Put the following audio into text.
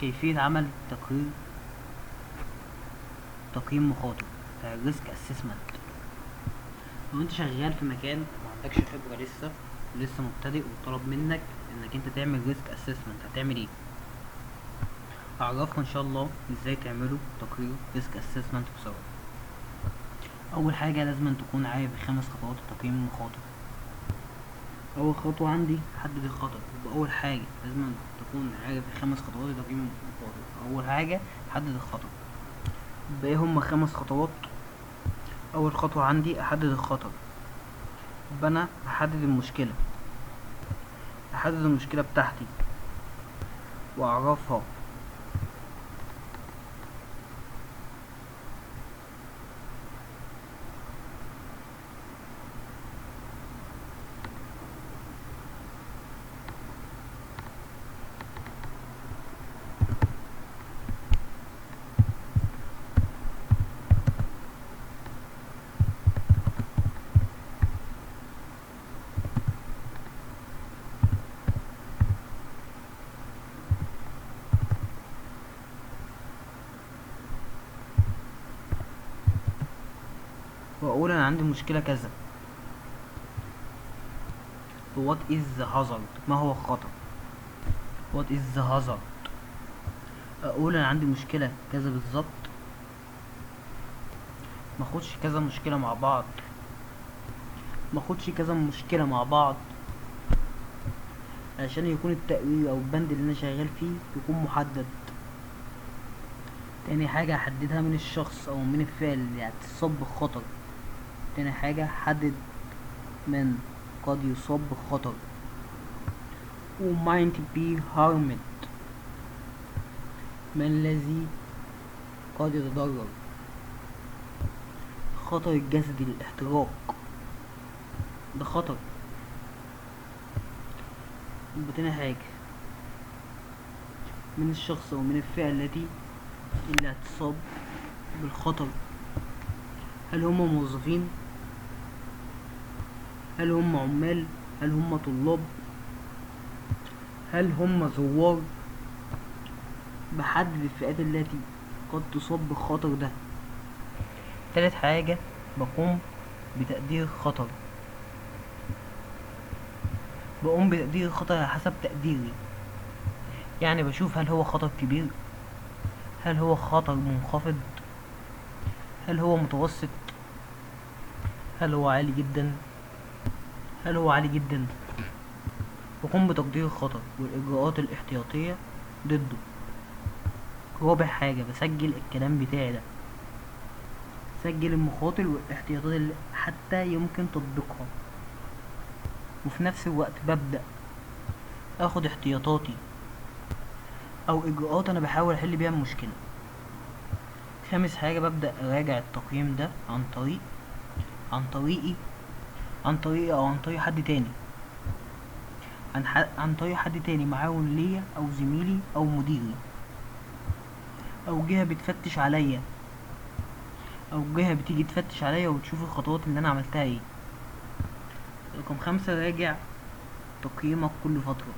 كيفية عمل تقرير تقييم مخاطر بتاع ال risk assessment. لو انت شغال في مكان ما عندكش خبرة، لسه مبتدئ وطلب منك انك انت تعمل risk assessment، هتعمل ايه؟ هعرفكم ان شاء الله ازاي تعملوا تقرير risk assessment بسرعة. اول حاجة لازم تكون عارف 5 خطوات تقييم المخاطر. اول خطوة عندي حدد الخطر. يبقى اول حاجة لازم تكون عارف 5 خطوات تقييم المخاطر. اول حاجة حدد الخطر. يبقى ايه هما 5 خطوات؟ اول خطوة عندي احدد الخطر. يبقى انا احدد المشكلة، احدد المشكلة بتاعتي واعرفها. واقول انا عندي مشكلة كذا. What is the hazard؟ ما هو الخطر؟ What is the hazard؟ اقول انا عندي مشكلة كذا بالظبط، ما اخدش كذا مشكلة مع بعض، ما اخدش كذا مشكلة مع بعض، عشان يكون التقرير او البند اللي انا شغال فيه يكون محدد. تاني حاجة احددها من الشخص او من الفعل اللي هتصاب بالخطر. تاني حاجة حدد من قد يصاب بالخطر. Who might be harmed؟ من الذي قد يتضرر؟ خطر الجسدي للاحتراق، ده خطر. يبقى تاني حاجة من الشخص أو من الفئة اللي هتصاب بالخطر. هل هم موظفين؟ هل هم عمال؟ هل هم طلاب؟ هل هم زوار؟ بحدد الفئات التي قد تصاب بالخطر ده. تالت حاجة بقوم بتقدير خطر. بقوم بتقدير الخطر على حسب تقديري، يعني بشوف هل هو خطر كبير، هل هو خطر منخفض، هل هو متوسط، هل هو عالي جدا، هل هو عالي جدا. بقوم بتقدير الخطر والإجراءات الاحتياطية ضده. رابع حاجة بسجل الكلام بتاعي ده، سجل المخاطر والاحتياطات اللي حتى يمكن تطبيقها، وفي نفس الوقت ببدأ اخد احتياطاتي او اجراءات انا بحاول احل بيها المشكلة. خامس حاجة ببدأ اراجع التقييم ده عن طريقي او عن طريق حد تاني، عن طريق حد تاني معاون ليا او زميلي او مديري او جهة بتفتش عليا، او جهة بتيجي تفتش عليا وتشوف الخطوات اللي انا عملتها ايه. رقم 5 راجع تقييمك كل فترة.